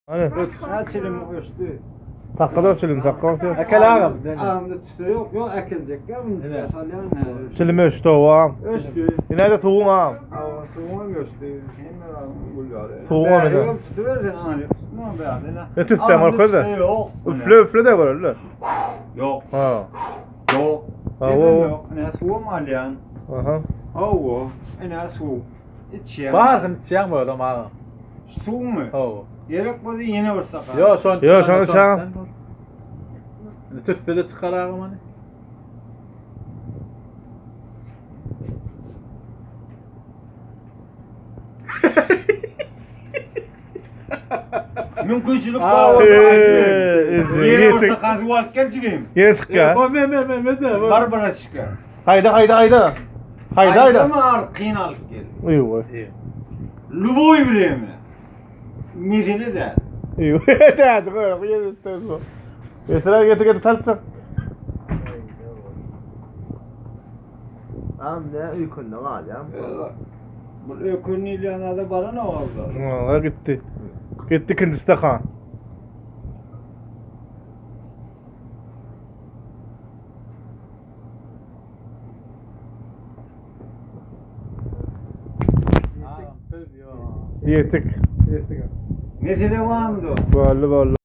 Hany. Ha çilim öçdi. Takka çilim takka. Äkel agam. Agamda tüsse ýok, ýok äkeljekler bunu salýan. Çilim öçdi owa. Öçdi. Ine-de suwuň agam. Awa suwuň öçdi. Hemme gül ýaly. Suwuň öçdi. Ýok, tüsse bersen aňy. Tutma bärde. Ne tüsseň görkezde. Ýok. Üfle üfle de göreli. Ýok. Ha. Ýok. Hawa. Ýok. Ine suwum alýan. Aha. Hawa. Ine suw. Içýän. Baryny içýäň bolom agam. Suwmy? Hawa. Gerek bolsa ýene bir sakar. Ýok, şony Ýok, şony içýän. Indi tüsse de çykar agam ony. Mümkinçilik Aa, bar. Eee, Ýene bir ýetik. sakar suw alyp gel jigim. Ýene çykýar. O me me me me de. Bar braçka. Haýda haýda haýda. Haýda haýda. Haýdama arkyn alyp gel. Eýwa. Luboý vremya. Mesele däl. Eýwa. Täze goýar. Bu ýerde bu. Getir getir getir çaltsa. Am ne öýkünde galýan. Bu ökün ilýanada baran ogulda. Ha gitti. Gitti ikinji stakan. Agam söz ýok. Ýetik. Mesele barmydy? Boldy boldy.